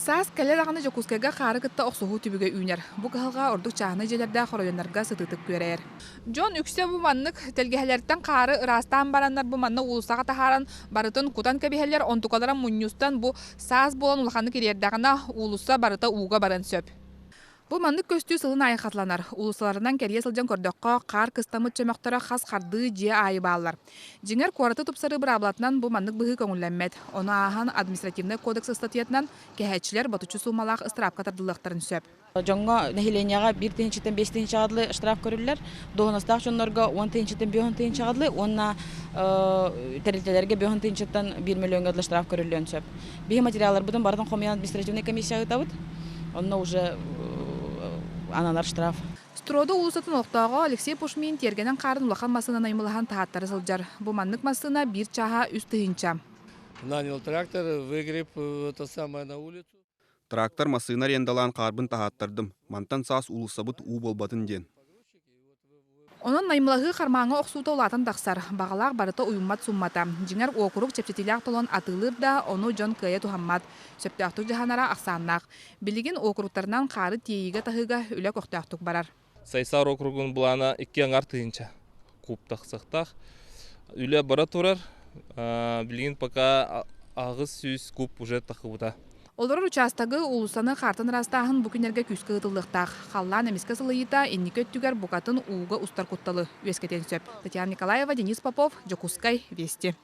Саас кэлэ даҕаны Дьокуускайга хаары кытта охсуһуу түбүгэ үүнэр. Бу кыһалҕа ордук чааһынай дьиэлэрдээх оройуоннарга сытыытык күөрэйэр. Дьон үксэ бу маннык тэлгэһэлэртэн хаары ыраастаан бараннар бу манна уулуссаҕа таһааран барытын кутан кэбиһэллэр, онтукалара мунньустан бу саас буолан улаханнык ириэрдэҕинэ уулусса барыта ууга барыан сөп. Бу маннык көстүү сылын аайы хатыланар. Уулуссаларынан кэрийэ сылдьан көрдөххө, хаар кыстаммыт чөмөхтөрө хас хардыы дьиэ аайы бааллар. Дьиҥэр, куораты тупсарыы быраабылатынан бу маннык быһыы көҥүллэммэт. Ону ааһан административнай кодекс ыстатыйатынан кэһээччилэр ботуччу суумалаах ыстыраапка тардыллыахтарын сөп. Дьоҥҥо нэһилиэнньэҕэ 1 тыһыынчаттан 5 тыһыынчаҕа дылы штраф көрүллэр, дуоһунастаах дьоннорго 10 тыһыынчаттан 50 тыһыынчаҕа дылы уонна тэрилтэлэргэ 50 тыһыынчаттан 1 миллиоҥҥа дылы штраф көрүллүөн сөп. Биһи материалларбытын барытын хомуйан административнай комиссия ыытабыт. Онно уже ананар штраф. Строда уулуссатын олохтооҕо Алексей Пушмин тиэргэнин хаарын улахан массыынанан наймылаһан таһааттара сылдьар. Бу маннык массыына биир чааһа 3 тыһыынча. Нанял трактор, выгреб это самое на улицу. Трактор массыына арендалаан хаарбын таһааттардым, мантан саас уулуссабыт уу буолбатын диэн. Онон наймылаһыы хармааҥҥа охсуута улаатан тахсар, баҕалаах барыта уйуммат суммата. Дьиҥэр, уокурук чэпчэтиилээх толон атыылыыр да, ону дьон кыайа туһаммат, сөптөөхтүк дьаһанара ахсааннаах. Билигин уокуруктарынан хаары тиэйиигэ-таһыыга үлэ көхтөөхтүк барар. Сайсаар округун былаана 2,5 тыһыынча куб тахсыахтаах. Үлэ бара турар. Билигин пока 800 куб уже тахыбыта. Олорор учаастагы, уулуссаны хаартан ыраастааһын бу күннэргэ күүскэ ыытыллыахтаах. Халлаан эмискэ сылыйыыта инники өттүгэр букатын ууга устар кутталы үөскэтиэн сөп. Татьяна Николаева, Денис Попов, Дьокуускай, Вести.